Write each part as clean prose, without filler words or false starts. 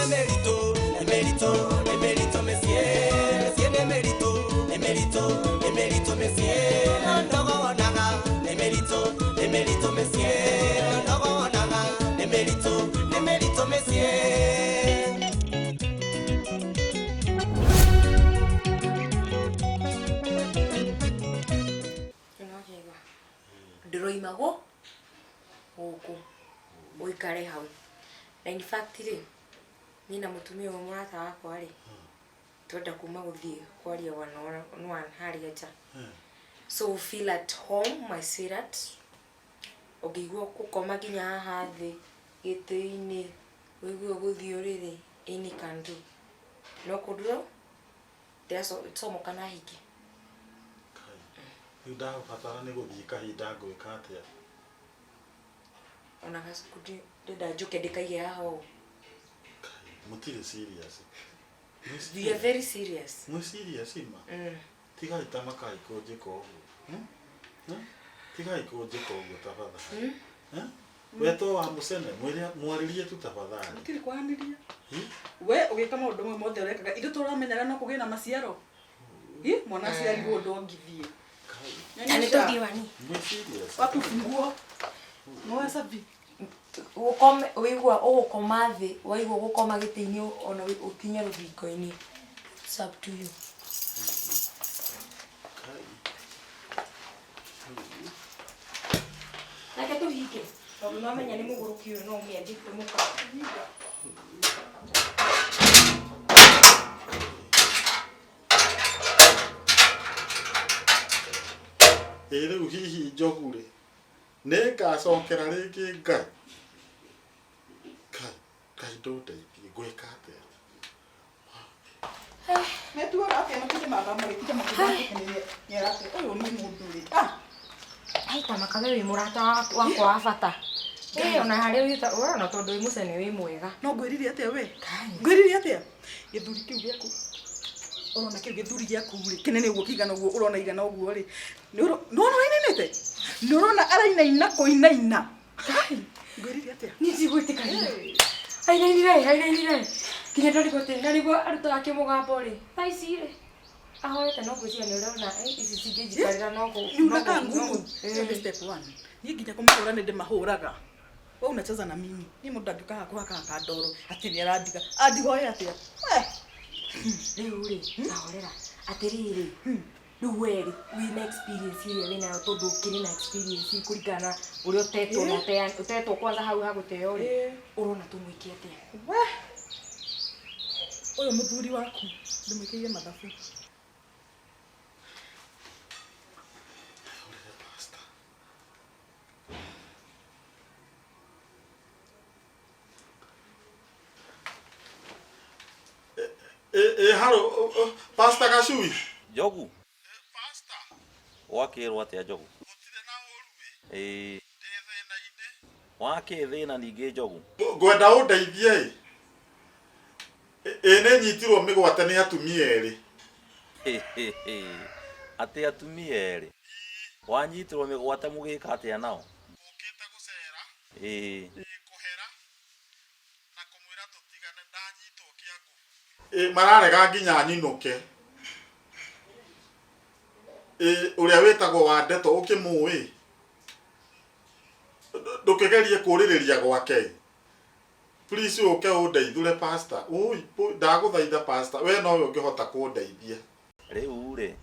Nĩ mĩritũ, nĩ mĩritũ, nĩ mĩritũ mĩciĩ, mĩciĩ nĩ mĩritũ, nĩ mĩritũ, nĩ mĩritũ mĩciĩ, no ndogo wonaga. Nĩ mĩritũ, nĩ mĩritũ mĩciĩ, no ndogo wonaga. Nĩ mĩritũ, nĩ mĩritũ mĩciĩ. Nĩwakĩigua? Ndĩroima gũ gũkũ ũikare hau. Na in fact rĩ, niĩ na mũtumia ũyũ mũrata wakwa rĩ, twenda kuma gũthiĩ kwaria one on one harĩa nja. So feel at home my sweetheart. Ũngĩigua gũkoma nginya haha thĩ gĩtĩ-inĩ, ũigue ũgũthiĩ ũrĩrĩ, any can do. No kũndũ ndĩracomoka na hinge. Kai, rĩu ndagũbatara nĩ gũthiĩ kahinda ngwĩka atĩa? Ona gacuku ndĩrenda njũke ndĩkaige haha ũũ. Kai, mũtirĩ serious. We are very serious. Mwĩ serious ma? Mm. Tigai ta makai kũnjĩka ũguo. Hmm? Hmm? Tigai kũnjĩka ũguo tafadhali. Hmm? We to wa mũcene, mwĩre mwarĩrie tu tafadhali. Gũtirĩ kwaranĩria. Hi? We ũgĩka maũndũ mau mothe ũrekaga, ithuĩ tũramenyaga no kũgĩe na maciaro. Hi, mwana aciarirwo ndongithie. Kai, Ta nĩ tũthiĩ wani. mwĩ serious? Wapi funguo? Ng'oya cabi. Ũkome ũigua ũgũkoma thĩ, waigua ũgũkoma gĩtĩ-inĩ ona ũkinye rũthingo-inĩ. It's up to you. Kai. Reke tũhinge tondũ nĩwamenya nĩ mũgũrũki ũyũ no ũmĩanjie kwĩmũka. Ĩ rĩu hihi njogu rĩ, nĩ ngacokera rĩngĩ Ngai? Ngai, Ngai ndũndeithie, ngwĩka atĩa? Metuaga atĩa matinda magĩtinda makĩnyera atĩ ũyũ nĩ mũndũ rĩ. Ah! Ai ta makawe wĩ mũrata wakwa wa bata. Ĩ ona harĩa ũthiĩte we ona tondũ wĩ mũcene wĩ mwega. No ngwĩrire atĩa we? Ngwĩrire atĩa? Gĩthuri kĩu gĩaku ũrona kĩu gĩthuri gĩaku rĩ kĩnene ũguo kĩigana ũguo ũrona igana ũguo rĩ nĩ ũrona ũrainainĩte? Nĩ ũrona arainaina kũinaina? Ngwĩrire atĩa? Niĩ ndigwĩtĩkania. Ainainire ainainire nginya ndarigwo atĩ na nĩguo arutaga kĩmũgambo rĩ thaa ici rĩ ahoete no ngwĩciria nĩ ũrona ici cingĩnjikarĩra no kũ Ni unakaa ngumu. Hiyo ni step one. Niĩ nginya kũmahũra nĩ ndĩmahũraga. We unacheza na mimi. Niĩ mũndũ angĩũka haha kũhaka ndoro atĩ nĩ arandiga. Andiga oe atĩa? We. Rĩu rĩ tahorera atĩrĩrĩ rĩu we rĩ wĩna experience ĩrĩa wĩnayo tondũ ũkĩrĩ na experience kũringana na ũrĩa ũtetwo na ũtetwo kwanza hau ha gũteo rĩ ũrona tũmwĩke atĩa? We. Ũyũ mũthuri waku ndĩmwĩkĩire mathabu. Ĩ haro, Pastor Gacui. Njogu. Wakĩrwo atĩa Njogu? Ĩĩ. Wakĩ thĩna ningĩ Njogu? Ngwenda ũndeithie ĩ. Ĩ nĩ nyitirwo mĩgwate nĩ atumia erĩ. Atĩ atumia erĩ? Wanyitirwo mĩgwate mũgĩka atĩa nao? Ngũkĩte gũcera. Ĩĩ. Kũhera na kũmwĩra tũtigane ndanyitwo kĩa nguvu. Ĩ mararega nginya nyinũke. Ĩ ũrĩa wĩtagwo Wandeto ũkĩmũĩ? Ndũkĩgerie kũrĩrĩria gwake ĩ. Please ũke ũndeithũre pastor. Ũi ndagũthaitha pastor we nowe ũngĩhota kũndeithia. Rĩu-rĩ,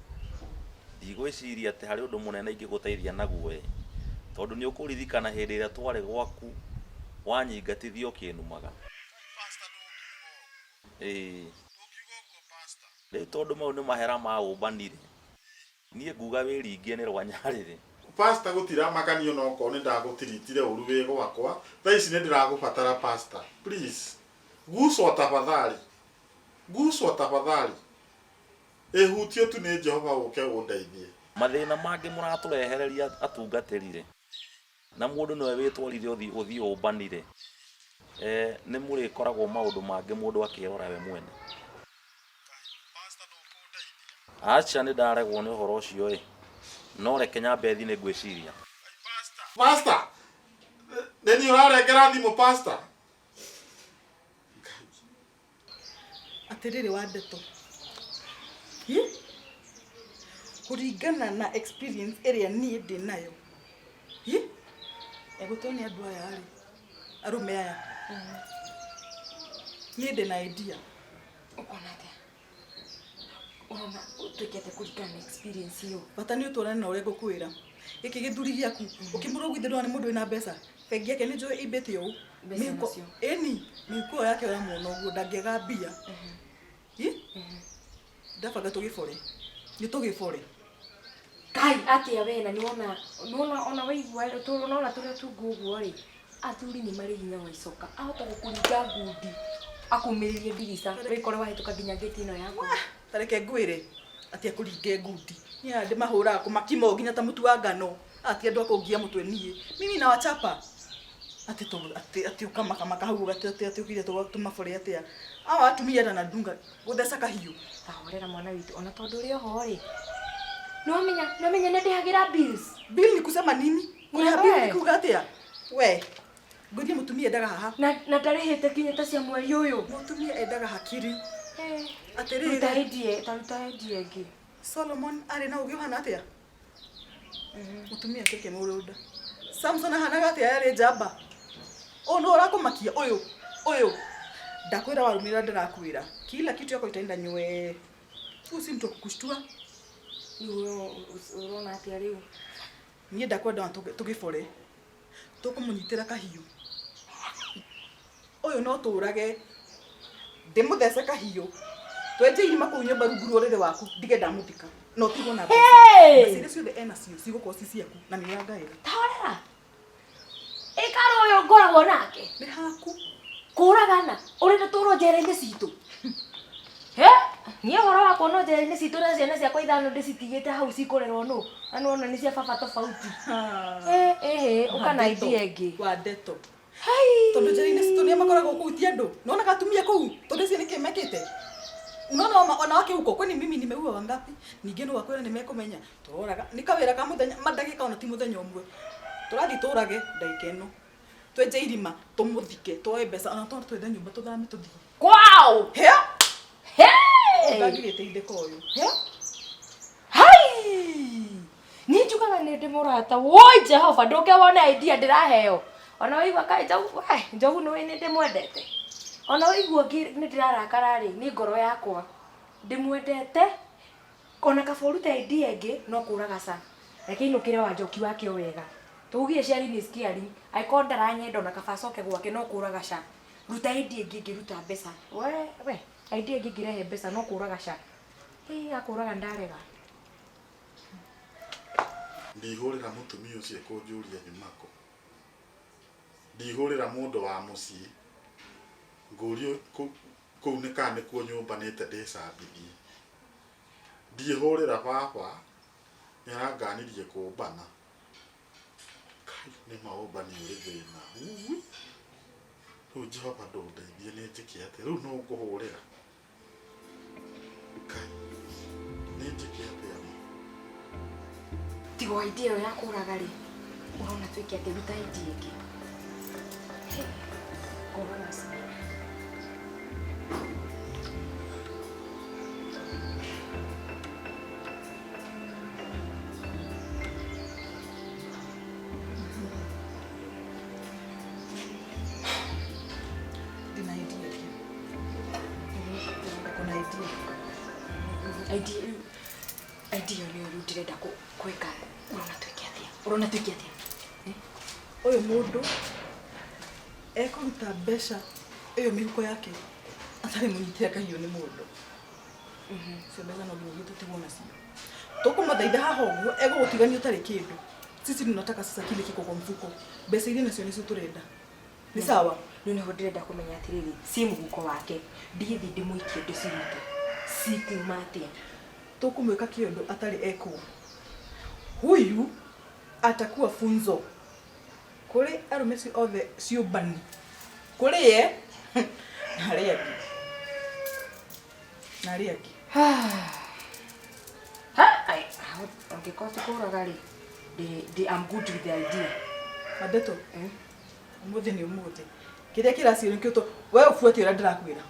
ndigwĩciria atĩ harĩ ũndũ mũnene ingĩgũteithia naguo-ĩ, tondũ nĩũkũririkana hĩndĩ ĩrĩa twarĩ gwaku wanyingatithia ũkĩnumaga. Ĩĩ. Rĩu tondũ mau nĩ mahera ma ũmbani-rĩ, niĩ nguga wĩringie nĩ rwa nyarĩrĩ. Pastor gũtiramakania onokorwo nĩndagũtiritire ũru wĩ gwakwa, thaa ici nĩndĩragũbatara pastor please guswa tafadhali guswa tafadhali ĩ hutio tu nĩ Jehova ũke ũndeithie. Mathĩna mangĩ mũratũrehereria atungatĩri-rĩ, na mũndũ nĩwe wĩtwarire ũthiĩ ũmbani-rĩ, nĩ mũrĩkoragwo maũndũ mangĩ mũndũ akĩrora we mwene. Aca nĩ ndaregwo nĩ ũhoro ũcio ĩ, no reke nyambe thiĩ nĩ ngwĩciria. Pastor, nĩ niĩ ũrarengera thimũ pastor? Atĩrĩrĩ wa ndeto. Hi? Kũringana na experience ĩrĩa niĩ ndĩ nayo. Hi? Egũtwo nĩ andũ aya rĩ. Arũme aya. Niĩ ndĩ na idea. Ũkona atĩa? Ũrona twĩke atĩa kũringana na experience ĩyo? Bata nĩ ũtwarane na ũrĩa ngũkwĩra. Gĩkĩ gĩthuri gĩaku, ũkĩmũra ũguo ithe ndũrona nĩ mũndũ wĩna mbeca. Bengi yake nĩ njũĩ ĩimbĩte ũũ. Mbeca Mĩhuko, nacio. ĩni, mĩhuko ĩyo yake ũramuona ũguo ndangĩaga mbia. Ĩ? Ndabanga tũgĩbore. Nĩ tũgĩbore. Kai atia we na nĩwona nĩwona ona waigua nona tũrĩa tungu ũguo rĩ athuri nĩ marĩ hinya wa icoka ahota gũkũringa ngundi akumĩrĩrie ndirica wĩkore wahĩtũka nginya ngĩti ĩno yaku. Ta reke ngwĩre atĩ akũringe ngundi. Niĩ haha ndĩmahũraga kũmakima ũũ nginya ta mũtu wa ngano. Aya ti andũ a kũngia mũtwe niĩ. Mimi nawachapa. Atĩ tũ atĩ atĩ ũkamakamaka hau atĩ atĩ atĩ ũkire tũmabore atĩa. Awa atumia enda na ndunga gũtheca kahiũ. Ta horera mwana witũ ona tondũ ũrĩ oho rĩ nĩwamenya nĩwamenya nĩ ndĩhagĩra bills. Bill ni kusema nini? Kũrĩha bill We. ni kuga atĩa? We. Ngwĩrie mũtumia endaga haha. Na na ndarĩhĩte nginya ta cia mweri ũyũ. Mũtumia endaga hakiri. Ruta Atĩrĩrĩ. idea ta ruta idea ĩngĩ. Solomon arĩ na ũgĩ ũhana atĩa? Mũtumia keke mũrũnda. Samson ahanaga atĩa yarĩ njamba? Ũyũ nĩwe ũrakũmakia ũyũ ũyũ. Ndakwĩra warũmĩrĩra ndĩrakwĩra. Kila kitu yako itaenda nywee. Huyu si mtu wa kukushtua. Rĩu ũrona atĩa rĩu? Niĩ ndakwenda ona tũgĩbore. Tũkũmũnyitĩra kahiũ. Ũyũ no tũrage. Ndĩmũthece kahiũ. Twenje irima kũu nyũmba rungu rwa ũrĩrĩ waku ndige ndamũthika. Na ũtigwo na mbeca. Hey! Mbeca iria ciothe enacio cigũkorwo ci ciaku na nĩ ũrangaĩra. Ta horera. Ĩkara ũyũ ngoragwo nake. Nĩ haku. Kũragana ũrenda tũrwo njera-inĩ citũ. He? Niĩ ũhoro wa kuonwo njera-inĩ citũ na ciana ciakwa ithano ndĩcitigĩte hau cikũrerwo nũ? Na nĩwona nĩ cia baba tofauti. Eh, eh, ũka na idea ĩngĩ. Wa ndeto. Hai. Tondũ njera-inĩ citũ nĩa makoragwo kũu ti andũ. Nĩwonaga atumia kũu tondũ icio nĩkĩ mekĩte? Unaona wanawake huko kwani mimi nimeua wangapi? Ningĩ no wakwĩra nĩ mekũmenya tũroraga nĩ kawĩra ka mũthenya mandagĩka ona ti mũthenya ũmwe. Tũrathiĩ tũrage ndagĩka ĩno. Twenje irima tũmũthike tuoe mbeca ona to twethe nyũmba tũthame tũthiĩ. Kwao. Hĩa! Hey! Ndangĩgĩteithĩka ũyũ. Hĩa! Hai! Niĩ njugaga nĩ ndĩ mũrata. Woi Jehova ndũke wone idea ndĩraheo. Ona waigua kaĩ njogu, we njogu nĩũĩ nĩ ndĩmwendete. Ona waigua nĩ ndĩrarakara rĩ, nĩ ngoro yakwa. Ndĩmwendete ona kaba ũrute idea ĩngĩ no kũraga ca. Reke inũkĩre wa njoki wake o wega. Tũugire sharing is caring. Angĩkorwo ndaranyenda ona kaba acoke gwake no kũraga ca. Ruta idea ĩngĩ ĩngĩruta mbeca. We we idea ĩngĩ ĩngĩrehe mbeca no kũraga ca. Ĩ akũraga ndarega. Ndihũrĩra mũtumia ũcio ekũnjũria nyuma kũ. Ndihũrĩra mũndũ wa mũciĩ ngũrio kũu nĩ kana nĩkuo nyũmbanĩte ndĩcambithie. Ndihũrĩra baba nĩ aranganirie kũmbana. Kai nĩ ma ũmbani ũrĩ thĩna. Ui! Rĩu Jehova ndũndeithie nĩ njĩke atĩa? Rĩu nũ ngũhũrĩra? Kai nĩ njĩke atĩa ma? Tiga o idea ĩyo ya kũraga rĩ, ũrona twĩke atĩa? Ruta idea ĩngĩ. Hey, kũraga ca. Ndĩna idea ĩngĩ. Kuna idea. Idea idea nĩyo rĩu ndĩrenda gwĩka. Ũrona twĩke atĩa? Ũrona twĩke atĩa? Ũyũ mũndũ ekũruta mbeca ĩyo mĩhuko yake atarĩ mũnyitĩre kahiũ nĩ mũndũ. Icio mbeca no nginyagia tũtigwo nacio. Tũkũmũthaitha haha ũguo egũgũtigania ũtarĩ kĩndũ. Sisi tunataka sasa kile kiko kwa mfuko. Mbeca iria nacio nĩcio tũrenda. Nĩ sawa? Rĩu nĩho ndĩrenda kũmenya atĩrĩrĩ, ciĩ mũhuko wake, ndingĩthiĩ ndĩmũikie ndĩcirute. Cikuma atĩa? Tũkũmwĩka kĩũndũ atarĩ ekwo. Huyu atakuwa funzo kũrĩ arũme acio othe ciũmbani. Kũrĩ ye na arĩa angĩ. Na arĩa angĩ. Ha, ai, angĩkorwo ti kũraga rĩ, I'm good with the idea. Wandeto, ũmũthĩ nĩ ũmũthĩ. Kĩrĩa kĩracio nĩkĩo we ũbuate ũrĩa ndĩrakwĩra.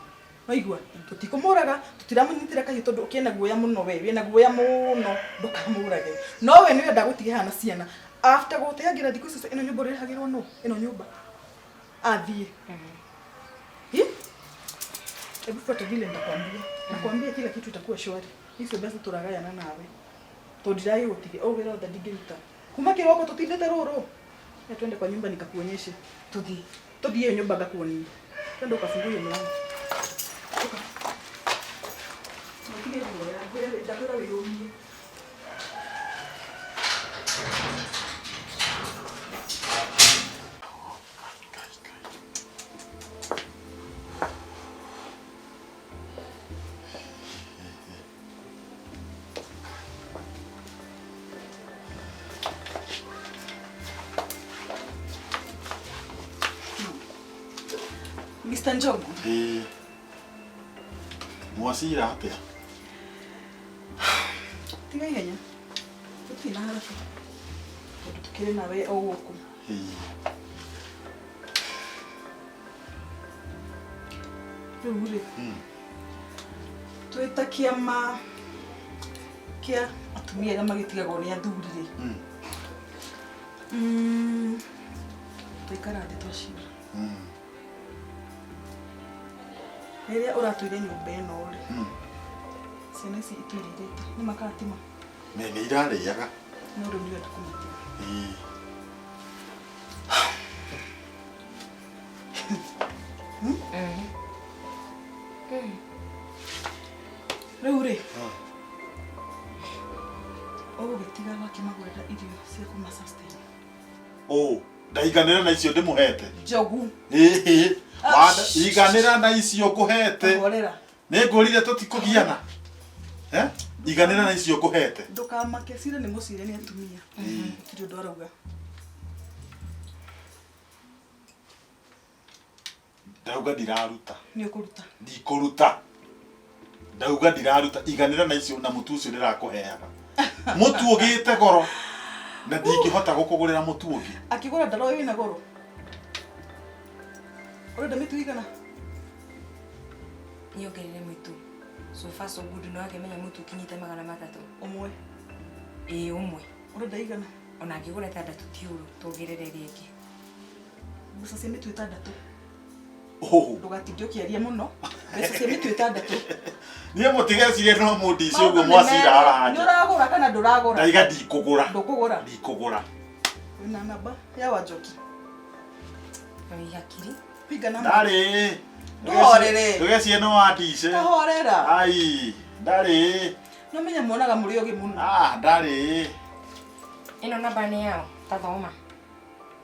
Waigua? Tũtikũmũraga, tũtiramũnyitĩra kahiũ tondũ ũkĩena guoya mũno we, wĩna guoya mũno ndũkamũrage. No we nĩ ũrenda gũtige haha na ciana. After gũteangĩra thikũ icio ĩno nyũmba ũrĩrĩhagĩrwo nũ? Ĩno nyũmba. Athiĩ. Hi? Hebu fuata vile nitakwambia. Nakwambia kila kitu itakuwa shwari. Icio mbeca tũragayana nawe. Tondũ ndiragĩgũtige. Ũũ wĩra wothe ndingĩruta. Kuma kĩroko tũtindĩte rũrũ. Ya twende kwa nyumba nikakuonyeshe. Tũthiĩ. Tũthiĩ hiyo nyumba ngakuonie. Twende ukafungue hiyo mlango. Ũka. Ũtige guoya, ndakwĩra wĩyũmie. Mr. Njogu. Ĩĩ. Mwacira atĩa? Tiga ihenya. Tũtirĩ na haraka. Tondũ tũkĩrĩ nawe o gũkũ. Ĩĩ. Rĩu rĩ, twĩ ta kĩama kĩa atumia arĩa magĩtigagwo nĩ athuri rĩ, twaikara thĩ twacira. Rĩrĩa ũratũire nyũmba ĩno rĩ, ciana ici itwĩrĩirĩte nĩ makatima? Nĩ nĩ irarĩaga. No rĩu nĩ ũrenda kũmatiga. Ĩĩ. Rĩu rĩ, ũgũgĩtiga wakĩmagũrĩra irio cia kũma sustain. Ũ, ndaiganĩra na icio ndĩmũhete. Njogu. Ĩĩ. Wanda iganĩra na icio ngũhete. Horera. Nĩ ngũrire tũtikũgiana. Eh? Iganĩra na icio ngũhete. Ndũkamake cira nĩ mũcire nĩ atumia. Gũtirĩ ũndũ arauga. Ndauga ndiraruta. Nĩ ũkũruta. Ndikũruta. Ndauga ndiraruta. Iganĩra na icio na mũtu ũcio ndĩrakũheaga. Mũtu ũgĩte goro. Na ndingĩhota gũkũgũrĩra mũtu ũngĩ. Akĩgũra ndaroĩ wĩna goro. Ũrenda mĩtu igana? Niongerere mĩtu. So far so good, no akĩmenya mũtu ũkinyĩte 300. Ũmwe. Ĩĩ ũmwe. Ũrenda igana? Ona angĩgũra 6 ti ũru, tuongerere rĩngĩ. Mbeca cia mĩtu 6. Ũhũ. Ndũgatinde ũkĩaria mũno. Mbeca cia mĩtu 6. Niĩ mũtigecirie no mũndici ũguo Maũndũ nĩ mwacira merĩ. haha Nĩ nja. ũragũra kana ndũragũra? Ndaiga ndikũgũra. Ndũkũgũra? Ndikũgũra. Wĩna namba ya Wanjoki? Wĩ hakiri. Piga namba. Ndarĩ. Ndũhorere. Ndũgecirie no wandice. Tahorera. Ai, ndarĩ. No menya muonaga mũrĩ ogĩ mũno. Ah, ndarĩ. Ĩno namba nĩ yao, ta thoma.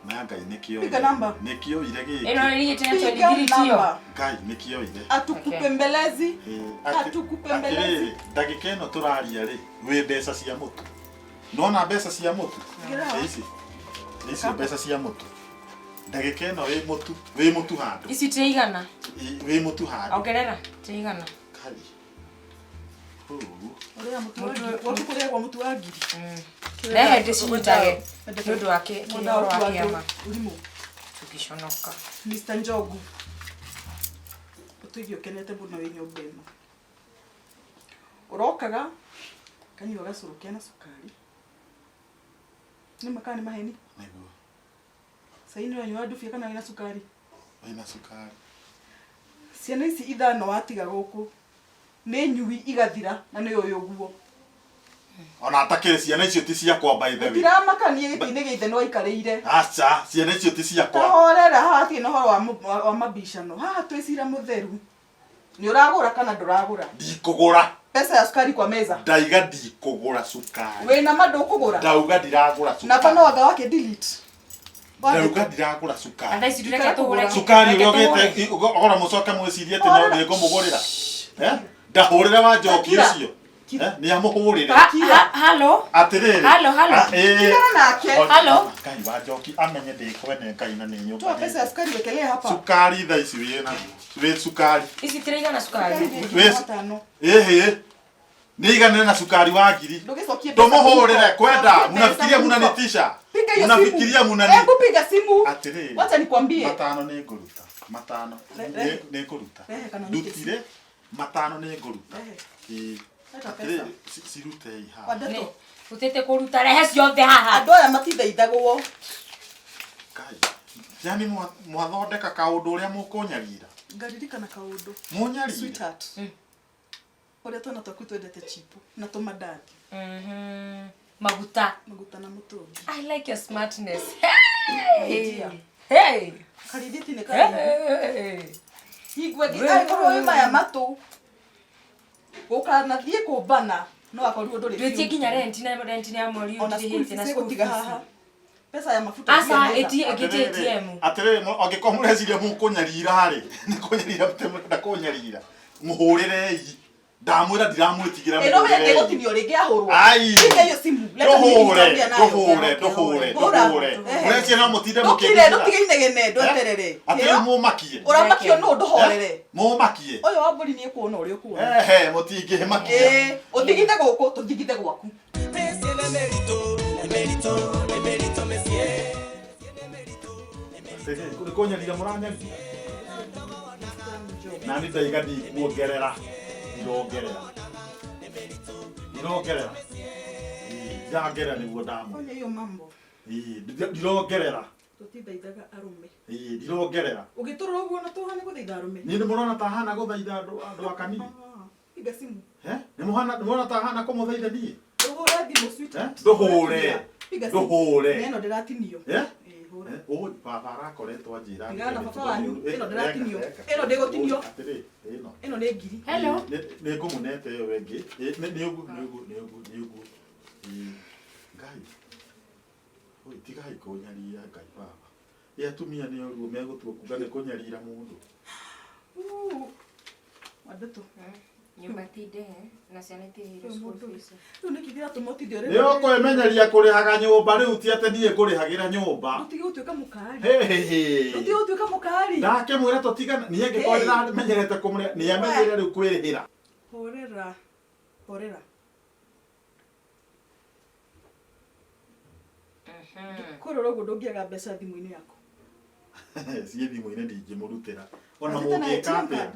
Na Ngai nĩkĩo. Piga namba. Nĩkĩo ire gĩkĩ. Ĩno nĩ Piga gĩtĩna namba. Ngai nĩkĩo ire. Atukupembelezi. Hatukupembelezi. Atĩrĩrĩ, ndagĩka ĩno tũraria rĩ, wĩ mbeca cia mũtu. Nona mbeca cia mũtu? Igĩra haha. Ici. Ici mbeca cia mũtu. Ndagĩka ĩno wĩ mũtu, wĩ mũtu handũ. Ici ti igana. Wĩ mũtu handũ. Ongerera, ti igana. Kai. Huu. Ũrĩa mũtu wa ngiri. Gwaku kũrĩagwo mũtu wa ngiri. Rehe ndĩcinyitage nĩ ũndũ wa ũhoro wa kĩama. Ũrimũ. Tũngĩconoka. Mr. Njogu. Ũtũigue ũkenete mũno wĩ nyũmba ĩno. Ũrokaga kanyua gacũrũ kena cukari. Nĩ ma kana nĩ maheni? Nĩguo. Cai nĩ ũranyua ndubia kana wĩna cukari? Wĩna cukari. Ciana ici 5 watiga gũkũ nĩ nyui igathira na nĩ ũyũ ũguo. Ona atakĩrĩ ciana icio ti ciakwa by the way. Gũtiramakania gĩtĩ-inĩ gĩa ithe nĩ waikarĩire. Aca, ciana icio ti ciakwa. Tahorera haha hatirĩ na ũhoro wa mabicano. Haha twĩ cira mũtheru. Nĩ ũragũra kana ndũragũra? Ndikũgũra. Pesa ya sukari kwa meza. Ndaiga ndikũgũra cukari. Wĩna ma ndũkũgũra? Ndauga ndiragũra cukari. Namba no anga wake delete. Ndauga ndiragũra cukari. Na thaa ici ndũreke tũgũre. Cukari ũrĩa Reke tũgũre. ũgĩte ogora mũcoke mwĩcirie atĩ no nĩngũmũgũrĩra. Eh? Ndahũrĩre wa njoki Kira. ũcio. Kira. Eh? Nĩamũhũrĩre. Halo. Atĩrĩrĩ. Halo, halo. Ah, ĩĩ. Tigana nake. Halo. Ngai wa njoki amenye ndĩkwene Ngai na nĩ nyũmba. Toa pesa ya sukari wekelea hapa. Cukari thaa ici wĩ naguo. Wĩ cukari. Ici tiraigana cukari. Sukari ngiri Wĩ- 500. Ĩhĩ. Nĩ iganĩre na cukari wa ngiri. Ndũgĩcokie mbeca Tumuhũrĩre mfuko. kwenda. Cokia mbeca Munafikiria mfuko. munanitisha. Piga hiyo Munafikiria simu. munani. Hebu piga simu. Atĩrĩrĩ. Wacha nikwambie. 5 nĩ ngũruta. Matano. Rehe. Nĩ ngũruta. Rehe kana Ndutire matano nĩ ngũruta. Rehe. Ĩĩ. Leta Atĩrĩrĩ, pesa. cirutei haha. Wandeto. Utete kũruta rehe ciothe haha. Andũ aya matithaithagwo. Ngai. Yani mwathondeka kaũndũ ũrĩa mũkũnyarira. Ngaririkana kaũndũ. Mũnyarire. Sweetheart. Ũrĩa twana twaku twendete chipo na tũmandathi. Maguta. Maguta na mũtũngi. I like your smartness. Hey. Hey. Hey. Karithiti nĩ karaihu. Hey. Hingo ĩngĩ angĩkorwo wĩ maya matũ gũkanathiĩ kũmbana no akorirwo ndũrĩ Ndwĩtie nginya rent na rent ya mweri ona school ũtirĩhĩte na fees school ĩgũtiga fees. haha pesa ya mafuta Aca juu ya meza. ĩngĩtie ATM. Atĩrĩrĩ, angĩkorwo mũreciria mũkũnyarira rĩ, nĩ kũnyarira mũrenda kũnyarira. Mũhũrĩrei. Ndamwĩra ndiramwĩtigĩra Ĩno we mũhũrĩrei. ĩgũtinio rĩngĩ ahũrwo. Ai. Piga hiyo simu. Leta mimi Ndũhũre, nitaongea nayo. ndũhũre, ndũhũre, Hũra. ndũhũre. Ehe. Mũreciria no mũtinde Ndũkire, mũkĩndigĩra. ndũtige inegene, ndweterere. Atĩrĩrĩ mũmakie. Ũramakio nũ ndũhorere. Mũmakie. Ũyũ wa mbũri nĩ ekuona ũrĩa ũkuona. Ehe, mũtingĩmakia. Ĩĩ, ũthigithe gũkũ, tũthigithe gwaku. Messie ne mérito, ne mérito, ne mérito, messie. Nĩ kũnyarira mũranyarira. Na nĩ ndaiga ndikuongerera. Ndirongerera. Ndirongerera. Ĩĩ, Ndirangerera nĩguo ndamwĩra. Fanya hiyo mambo. Ĩĩ, ndirongerera. Tũtithaithaga arũme. Ĩĩ, ndirongerera. Ũgĩtũrora ũguo na tũhane gũthaitha arũme. Niĩ nĩ mũrona ta hana gũthaitha andũ a kanitha. Ah, Piga simu. Eh? Nĩ mũhana nĩ mũrona ta hana kũmũthaitha niĩ? Ndũhũre thimũ sweetheart. Eh? Ndũhũre. Piga simu. Ndũhũre. Na ĩno ndĩratinio. Eh? Ĩĩ, hũra. Eh, ũũ baba arakoretwo anjĩra. Tigana na baba wanyu, Eh, ĩno ndĩratinio. reka, reka. Ĩno ndĩgũtinio. Atĩrĩ, ĩno. Ĩno nĩ ngiri. Hello. Nĩ ngũmũnete ĩyo ĩngĩ. Ĩ, Nĩ ũguo, nĩ ũguo, nĩ ũguo, nĩ ũguo. Ĩ, Ngai. Oi, tigai kũnyarira Ngai baba. Ĩ atumia nĩ ũguo megũtua kuga nĩ kũnyarira mũndũ. Uu. Wandeto. Nyũmba ti ndĩhe na ciana itirĩhĩirwo Ũyũ school mũndũ fees. Rĩu nĩkĩ kĩratũma ũtinde Nĩ ũkwĩmenyeria kũrĩhaga nyũmba rĩu ti atĩ niĩ ngũrĩhagĩra nyũmba. Ũtige gũtuĩka mũkari. Hĩ, hĩ, hĩ. Ũtige gũtuĩka mũkari. Ndakĩmwĩra tũtigane niĩ angĩkorwo Hey. ndĩramenyerete kũmũrĩa nĩ amenyerire rĩu kwĩrĩhĩra. Horera. Horera. Kũrora ũguo ndũngĩaga mbeca thimũ-inĩ yaku. Ciĩ thimũ-inĩ ndingĩmũrutĩra. Ona Atete na mũngĩka ATM atĩa? card.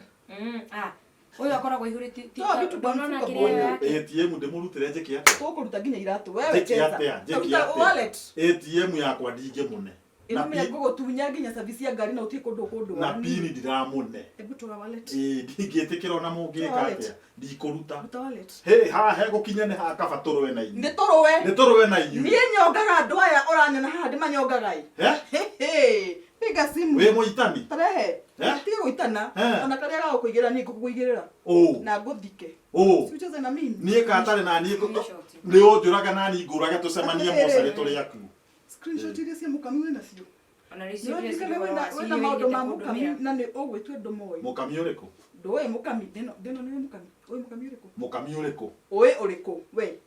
Ah, ũyũ akoragwo aihũrĩtie Toa vitu kwa ndũnona mfuko kĩrĩa bwana. yake. ATM ndĩmũrutĩre njĩke atĩa? Tũkũruta nginya iratũ. Wewe Njĩke cheza. atĩa? Njĩke Ruta atĩa? wallet. ATM yakwa ndingĩmũne. Na Ĩno ngũgũtunya nginya service ya ngari na ũtige kũndũ kũndwara. na pini ndiramũne. Hebu toa wallet. Ĩĩ ndingĩtĩkĩra ona mũngĩka Wallet. atĩa. Ndikũruta. Ruta wallet. Hĩ haha hegũkinya nĩ haha kaba tũrũe na inyuĩ. Nĩ tũrũe. Nĩ tũrũe na inyuĩ. Niĩ nyongaga andũ aya ũranyona haha ndĩmanyongaga ĩ. Eh? Hĩ, Piga simu. Wĩ mũitani? Tarehe. Eh? Tiga gũitana. Eh. Ona karĩa gagũkũigĩrĩra niĩ ngũkũigĩrĩra. Ũ. Na ngũthike. Ũ. Si ucheze na mimi. Niĩ katarĩ na niĩ nĩ ũnjũraga na niĩ ngũrage tũcemanie Atĩrĩrĩ. mocarĩ tũrĩ akuũ. Screenshot iria cia mũkami wĩ nacio. Ona rĩcio Nĩũririkane wĩna maũndũ ma mũkami na nĩ ũgwĩtue ndũmoĩ. Mũkami ũrĩkũ? Ndũĩ mũkami ndĩno ndĩno nĩwe mũkami. Ũĩ mũkami ũrĩkũ? Mũkami ũrĩkũ? Ũĩ ũrĩkũ? We.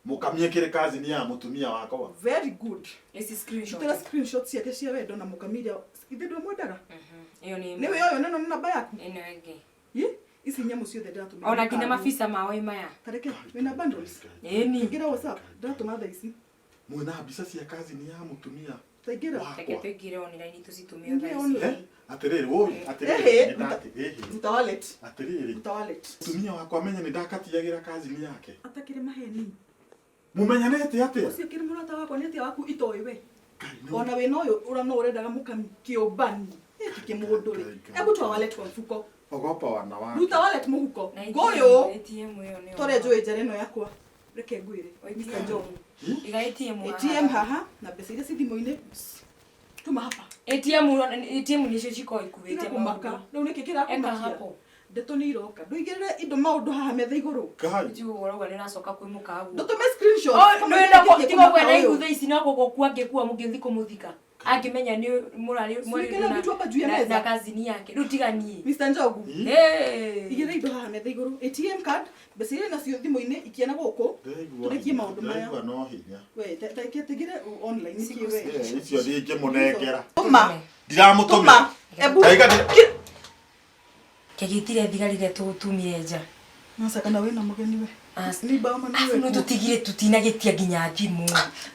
Mũkami ĩkĩrĩ kazini ya mũtumia wakwa. Very good. Ici screenshot. Rutĩra screenshot ciake cia wendo na mũkami iria ithe ndwamwendaga. Ĩyo nĩ Nĩwe ũyũ nĩno nĩ namba yaku. ĩno ĩngĩ. Ĩ, ici nyamũ ciothe ndĩratũmĩra. Ona nginya mabica mao ĩ maya. Tareke wĩna bundles. Ĩni. Ingĩra WhatsApp ndĩratũma thaa ici. Mwĩna mbica cia kazini ya mũtumia Taingĩra. Reke wakwa. tũingĩre online tũcitũme Ingĩra thaa ici. online. Eh? Atĩrĩrĩ, ũĩ, atĩrĩrĩ, Ehe, nĩ ndati, ĩhĩ. Ruta wallet. Atĩrĩrĩ, Ruta wallet. mũtumia wakwa amenye nĩ ndakatiagĩra kazini yake. Atakĩrĩ maheni. Mũmenyanĩte atĩa? Ũcio kĩrĩ mũrata wakwa nĩ atĩa waku itoĩ we. Ngai, nĩ- Ona wĩna ũyũ ũra no ũrendaga mũkami kĩũmbani. Gĩkĩ kĩmũndũ rĩ. Ngai, Ngai. Hebu toa wallet kwa mfuko. Ogopa wanawake. Ruta wallet mũhuko. Na Ngũyũ. ATM ĩyo nĩyo. Tore njũĩ njara ĩno yakwa. Reke ngwĩre. Mr. Job. Iga ATM haha. ATM haha na mbeca iria ci thimũ-inĩ. Tuma hapa. ATM ATM nĩcio cikoragwo ikuĩte Tiga kũmaka. maũndũ. Rĩu nĩkĩ Eka kĩrakũmakia? hapo. Ndeto nĩ iroka. Ndũigĩrĩre indo maũndũ haha metha igũrũ. Ngai. Tiguo ũrauga nĩũracoka kwĩ mũkaguo. Ndũtũme screenshot. Oh, nĩwenda tiga gwetha ihu thaa ici no gũgũkua angĩkua mũngĩthiĩ kũmũthika. Angĩmenya nĩ mũrarĩ Siwekele vitu hapa juu ya meza. na kazini yake. Rĩu tiga niĩ. Mr. Njogu. Ĩ? Hey. Igĩrĩra indo haha metha igũrũ. ATM card, mbeca iria nacio thimũ-inĩ ikiana gũkũ. Ndĩraigua Tũrĩkie maũndũ maya. ndĩraigua no hinya. We, tegere online nĩkĩ we. Eh, icio ndingĩmũnengera. Tũma. Tũma. Ndiramũtũmĩra. Ebu. Ndaiga ndĩ- Kĩgĩtire thigari iria tũtumire nja. Masa kana wĩna mũgeni we. Ni bao mana Afu we. no tũtigire tũtinagĩtia nginya thimũ.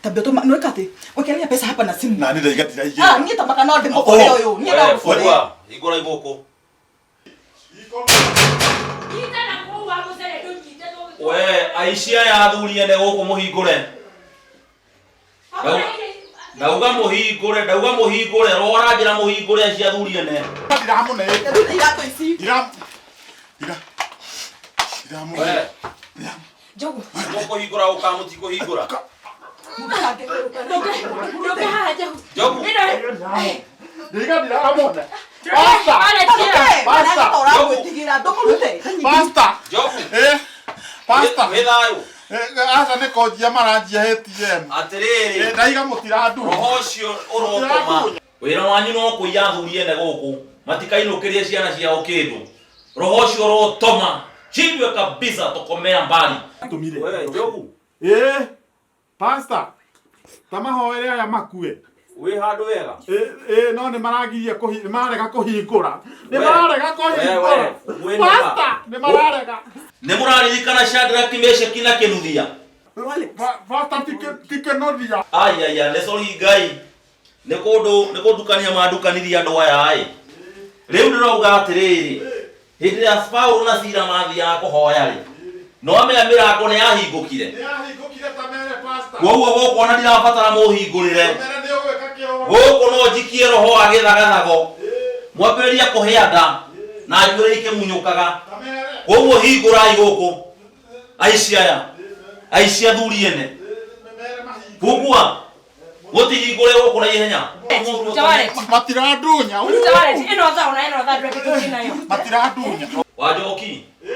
Tabia tũma nweka atĩ. Wekelea pesa hapa na simu. Na nĩ ndaiga Ah, ndiraigĩrĩra. niĩ tamaka no ndĩmũkore ũyũ. Niĩ no Wewe, ngũkore. fungua. Hingũrai gũkũ. Nyita na kũu wa mũcere ndũnyite. We aici aya athuri ene gũkũ mũhingũre. Ndauga mũhingũre, ndauga mũhingũre, roho aranjĩra mũhingũre aici athuri ene. Ndiramũne. Rute iratũ ici. Ndiram. Ndira. Ndiramũne. We, Njogu. mũkũhingũra gũka mũtikũhingũra. Ndũke haha Njogu. Njogu. Ndiga ndiramũne. Pastor. Pastor. Ũragwĩtigĩra ndũmũrute. Pastor. Njogu. Eh. Pastor. Wĩ thayũ. Eh, aca nĩ konjia maranjia ATM. Atĩrĩrĩ. Eh, ndaiga mũtirandunya. Roho ũcio ũrotoma. Wĩra wanyu no kũiya athuri ene gũkũ matikainũkĩrie ciana ciao kĩndũ. Roho ũcio ũrotoma shindwe kabisa, tokomea mbali. Tũmire. We Njogu, Eh. Pastor. Ta mahoere aya makue. wĩ handũ wega? Eh, eh, no nĩ maragiria kũhi nĩ mararega kũhingũra. Nĩ We. mararega We, kũhingũra. we, Pastor, nĩ mararega. Nĩ mũraririkana Shadrach, Meshaki na Kĩnuthia? Pastor tikenothia. Ayaya, nĩ sorry Ngai. Nĩ kũndũ nĩ kũndukania mandukanirie andũ aya ĩ. Rĩu ndĩrauga atĩrĩrĩ, hĩndĩ ĩrĩa Paulo na Sila mathiaga kũhoya rĩ, no amenya mĩrango nĩ yahingũkire. Nĩ yahingũkire ta mere pastor. Koguo gũkũ ona ndirabatara mũhingũrĩre. Mere nĩ ũgwĩka kĩoro. Gũkũ no njikie roho wa gĩthagathago. Mwambĩrĩria kũhĩa nda na njuĩrĩ ikĩmunyũkaga. Ta mere. Koguo hingũrai gũkũ. Aici aya. Aici athuri ene. Mere mahingo. Kugua. Gũtihingũre gũkũ na ihenya. Ruta wallet. Matirandunya. Ruta wallet. Ĩno thaa ona ĩno thaa ndũreke tũthiĩ nayo. Matirandunya. Wanjoki. Eh.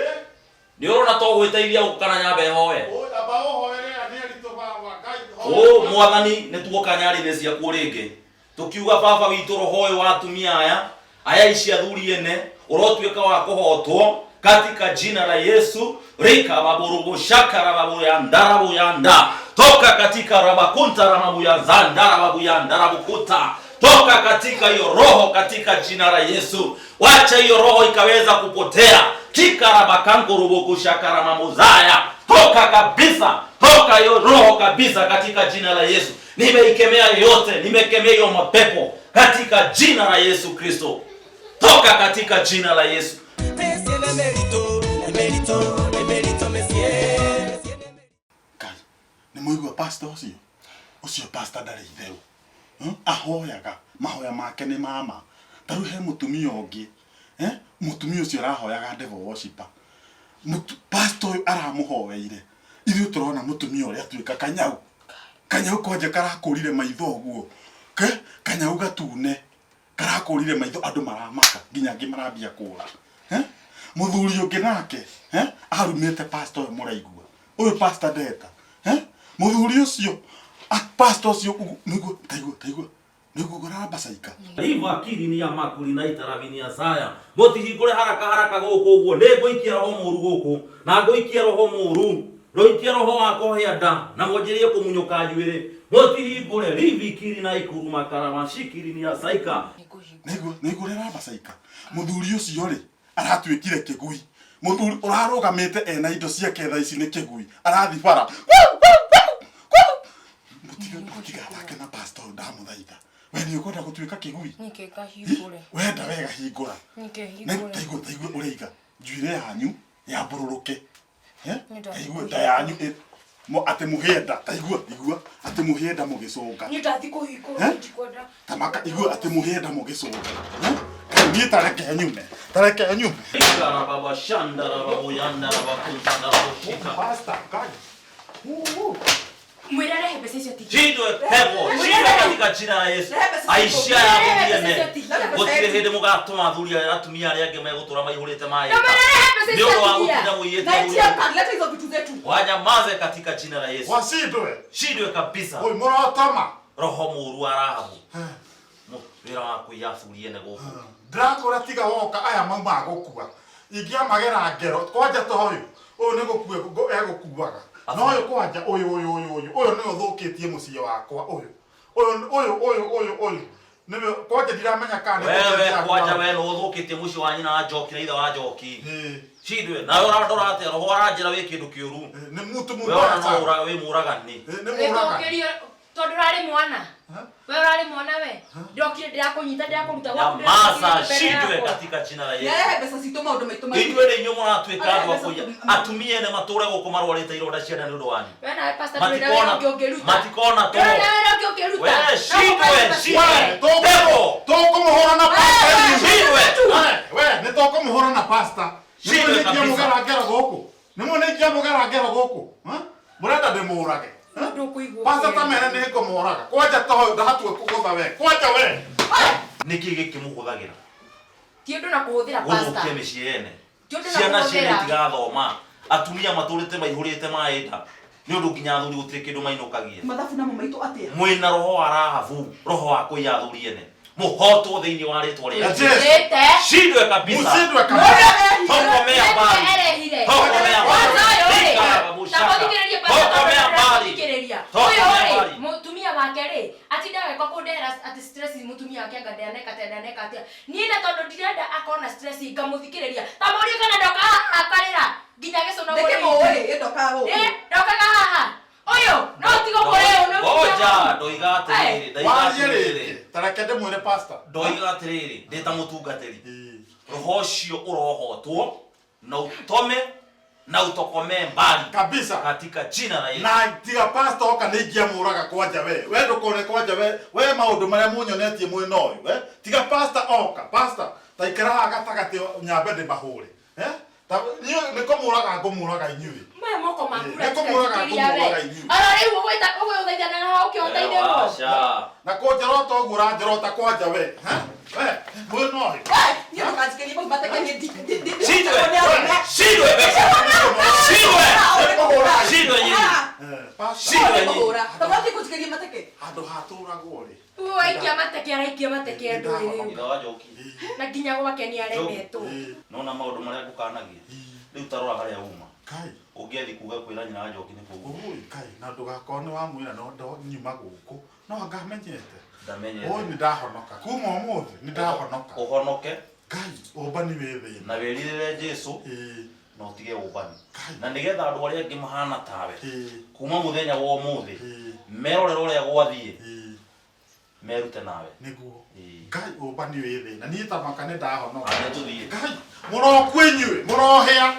Nĩ ũrona to gwĩteithia gũkũ kana nyambe hoe. Oi, amba ũhoere aya nĩ aritũ baba. Ngai. Ũ mwathani nĩ tuoka nyarĩ-inĩ ciaku rĩngĩ. Tũkiuga baba witũ roho ũyũ wa atumia aya aya ici athuri ene ũrotuĩka wa kũhotwo katika jina la Yesu rika baburubushaka rababuyandara toka katika rabakunta ramabuyazanda rababuyanda rabukuta toka katika hiyo roho katika jina la Yesu, wacha hiyo roho ikaweza kupotea tikarabakankurubukushakaramamuzaya toka kabisa, toka hiyo roho kabisa katika jina la Yesu. Nimeikemea yote, nimekemea hiyo mapepo katika jina la Yesu Kristo, toka katika jina la Yesu. Mesie nemerito, nemerito, nemerito mesie. Ngai, nĩ mũigua pastor ũcio? Ũcio pastor ndarĩ itherũ. Ahoyaga, mahoya make nĩ mama. Ta rĩu he mũtumia ũngĩ, eh? Mũtumia ũcio arahoyaga devil worshipper. Pastor ũyũ aramũhoeire. Ithuĩ tũrona mũtumia ũrĩa atuĩka kanyau. Kanyau kwanja karakũrire maitho ũguo. Ke? Kanyau gatune. Karakũrire maitho andũ maramaka nginya angĩ marambia kũra. Eh? Mũthuri ũngĩ nake, eh? Arumĩte pastor ũyũ mũraigua. Ũyũ pastor ndeta. Eh? Mũthuri ũcio, pastor ũcio nĩguo taigua taigua. Nĩguo ũrambacaika. Riva kiri ni ya makuri na itaravini ya saya mũtihingũre haraka haraka gũkũ ũguo nĩ ngũikia roho mũru gũkũ na ngũikia roho mũru rũikia roho wa kũhĩa nda na mwanjĩrĩrie kũmunyũka njuĩrĩ mũtihingũre rivi kiri na ikuru makara macikiri ni ya saika. Nĩguo nĩguo ũrambacaika. Mũthuri ũcio rĩ aratuĩkire kĩgui. Mũthuri ũrarũgamĩte ena indo ciake thaa ici nĩ kĩgui. Arathi bara. Mũtigathake na pastor ndamũthaitha. We nĩ ũkwenda gũtuĩka kĩgui? Nike kahingũre. Wenda wega hingũra. Nike Nĩ hingũre. taigua taigua ũraiga njuĩrĩ yanyu yambũrũrũke. Eh? Nĩ Taigua nda yanyu atĩ mũhĩenda taigua igua atĩ mũhĩenda mũgĩcũnga. Niĩ ndathi kũhingũra Eh? ndikwenda. Tamaka igua atĩ mũhĩenda mũgĩcũnga. Eh? Kai niĩ tareke nyume. Tareke nyume. Rababa shanda rababuyanda rabakunta rabushika. Pastor, kai. Mwĩre arehe mbeca icio atigie. Shindwe pepo, shindwe katika jina la Yesu. Aishia ya athuri ene. Gũtirĩ hĩndĩ mũgatũma athuri arĩa atumia arĩa angĩ megũtũra maihũrĩte maĩ. Nĩ ũndũ wa gũtinda mũiyĩte Na itia athuri. card, leta hizo vitu zetu. Wanyamaze katika jina la Yesu. Wacindwe. Shindwe kabisa. Oi mũrotoma. Roho mũru wa Rahabu. Wĩra wa kũiya athuri ene gũkũ. Ndĩrakũra tiga woka aya maumaga gũkua. Ingĩamagera ngero kwanja ta ũyũ. Ũyũ nĩ gũkua egũkuaga. No ũyũ kwanja ũyũ ũyũ ũyũ ũyũ ũyũ nĩwe ũthũkĩtie mũciĩ wakwa ũyũ. Ũyũ ũyũ ũyũ ũyũ ũyũ. Nĩwe kwanja ndiramenya kana nĩ Wewe gũteithia kwanja akua. we nĩ ũthũkĩtie mũciĩ wa nyina wa Njoki na ithe wa Njoki. Ĩĩ. Shindwe nawe ũrandora atĩa roho aranjĩra wĩ kĩndũ kĩũru. Nĩ mutu We ona mũbaya no sana. ũra wĩ mũragani. Ĩĩ, nĩ mũragani. Gĩthũkĩrio Tondu urari mwana. We urari mwana we. Ndokire ndirakunyita ndirakuruta gwaku. Nyamaza, shindwe katika jina la Yesu. Nĩarehe mbeca citũ maũndũ maitũ Ithuĩ nĩ inyuĩ mũratuĩka andũ a kũiya. Atumia ene matũre gũkũ marwarĩte ironda cia nda nĩ ũndũ wanyu. We nawe pastor ndũrĩ na wĩra Matikona ũngĩ ũngĩruta. matikona Ndũrĩ na toro. wĩra ũngĩ ũngĩruta. We shindwe, shindwe. We, Pepo. tũkũmũhũra na pasta inyuĩ. Shindwe. We, we, nĩ tũkũmũhũra na pasta. Shindwe Nĩ kabisa. mũgera ngero gũkũ. Nĩ mũnĩikia mũgera ngero gũkũ. Ha? Mũrenda ndĩmũrage. Ha? Ndũkũigua. Pasta ta mere nĩ ngũmũraga. Kwanja toho ndahatua kũgũtha we. Kwanja we. Nĩkĩ gĩkĩ mũhũthagĩra? Ti ũndũ na kũhũthĩra pastor. Gũthũkia mĩciĩ ene. Ti ũndũ na Ciana ciene kũhũthĩra. itigathoma. Atumia matũrĩte maihũrĩte maĩ nda. Nĩ ũndũ nginya athuri gũtirĩ kĩndũ mainũkagia. Mathabu namo maitũ atĩa? Mwĩna roho wa Rahabu, roho wa kũiya athuri ene. Mũhotwo thĩinĩ wa rĩtwa rĩa Jesu. Jesu. Ĩte. Shindwe kabisa. Mũcindwe kabisa. Tokomea mbali. Erehire. Tokomea mbali. Kwanza ũyũ rĩ, Ikara bushaka. ta mũthikĩrĩrie pastor Tokomea tondũ mbali. ndĩrathikĩrĩria. Tokomea Ũyũ rĩ, mbali. mũtumia wake rĩ, atindaga kwa kũndehera atĩ stress mũtumia wake anga ndaneka atĩa ndaneka atĩa. Niĩ na tondũ ndirenda akorwo na stress ngamũthikĩrĩria. Ta mũrie kana ndoka haha akarĩra nginya gĩcũna Ndĩkĩmũĩ ĩndokaga gũkũ. Ĩ, ndokaga haha. Ũyũ, no tiga kũrĩo, no Ngoja, ndoiga atĩrĩrĩ, ndoiga Warie atĩrĩrĩ. rĩngĩ. Ta reke ndĩmwĩre pasta. Ndoiga atĩrĩrĩ, ndĩ ta mũtungatĩri. Ĩĩ. Roho ũcio ũrohotwo na utome na utokomee mbali Kabisa. katika jina la Yesu. Na tiga pasta oka nĩ ingĩamũraga kwanja we. We ndũkone kwanja we. We maũndũ marĩa mũnyonetie mwĩna ũyũ. We tiga pasta oka. Pasta ta ikara haha gatagatĩ nyambe ndĩmahũre. Eh? Ta niĩ nĩ kũmũraga ngũmũraga inyuĩ. Maya moko maku Nĩ kũmũraga ũrathikĩrĩria ngũmũraga we. inyuĩ. Oro rĩu ũgwĩta ũgũthaithana haha ũkĩũteithĩrwo. Aca. Na kũnjorota ũguo ũranjorota kwanja we. Ha? We mwĩna ũyũ. We, niĩ ndũkanjikĩrie mau mateke niĩ Shindwe. Shindwe pepo. Shindwe. Shindwe nyinyi. Eh, pasta. Shindwe nyinyi. Kũhũra. Tondũ athiĩ kũnjikĩria mateke. Handũ hatũragwo rĩ. Ũyũ aikia mateke araikia mateke andũ rĩu. Ithe wa Njoki. Na nginya gwake nĩ aremetwo. Ĩĩ. Nona maũndũ marĩa ngũkanagia. Rĩu ta rora harĩa uma. Kai. Ũngĩathiĩ kuga kwĩra nyina wa Njoki nĩ kũu. Ũĩ kai na ndũgakorwo nĩ wamwĩra no ndo nyuma gũkũ. No anga amenyete. Ndamenyete. Ũĩ nĩ ndahonoka. Kuma ũmũthĩ nĩ ndahonoka. Ũhonoke Kai ũmbani wĩ thĩna. na wĩrirĩre Jesu Ĩĩ. na ũtige ũmbani. Kai. Na nĩgetha andũ arĩa angĩ mahana tawe Ĩĩ. kuma mũthenya wa ũmũthĩ Ĩĩ. merorere ũrĩa gwathiĩ Ĩĩ. merute nawe. Nĩguo. Ĩĩ. Ngai ũmbani wĩ thĩna. Niĩ ta maka nĩ ndahonoka. Na nĩtũthiĩ. Ngai mũrokua inyuĩ mũrohĩa.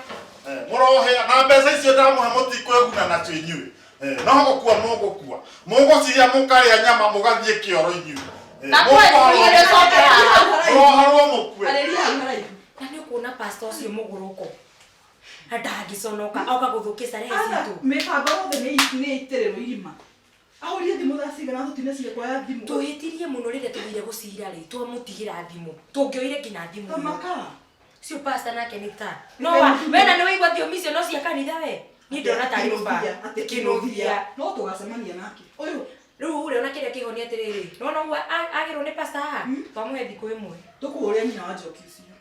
Eh, mũrohĩa na mbeca icio ndamũhe mũtikwĩguna nacio inyuĩ. Eh, no gũkua mũgũkua. Mũgũcirĩa mũkarĩa nyama mũgathiĩ kĩoro inyuĩ. Eh, Na kweli mũkũharwo- ũrĩa ũcoke haha. mũroharwo mũkue. Arĩria hau haraihu. Na nĩ ũkuona pastor ũcio mũgũrũko. Na ndangĩconoka oka gũthũkia starehe Atha, citũ. mĩbango yothe nĩ ĩitĩrĩrwo irima. Ahũrire thimũ thaa cigana tũtine ciakwa ya thimũ. Tũhĩtirie mũno rĩrĩa tũthire gũcira rĩ, twamũtigĩra thimũ. Tũngĩoire nginya thimũ. Ta makara. Cio pastor nake nĩ ta. No wa, we na nĩ waigua thiomi icio no cia kanitha we. Niĩ ndona tarĩ Kĩnũthia, atĩ kĩnũthia. No tũgacemania nake. Ũyũ Rĩu ũrĩa ona kĩrĩa kĩho nĩ atĩrĩrĩ. Nĩwona ũguo agĩrwo nĩ pastor haha? Twamũhe thikũ ĩmwe. tũkũhũrĩra nyina wa Njoki ũcio.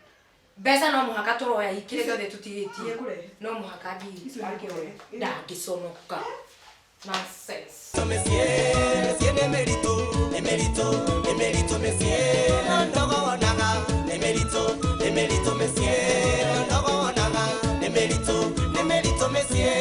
Mbeca no mũhaka tũroya kĩrĩa gĩothe tũtigĩtie. Nĩekũrehe. No mũhaka Icio nĩekũrehe. ndangĩconoka. Nonsense. Mesie, nemerito, nemerito, nemerito, mesie, ndogo naga, nemerito, nemerito, mesie, ndogo naga, nemerito, nemerito, mesie.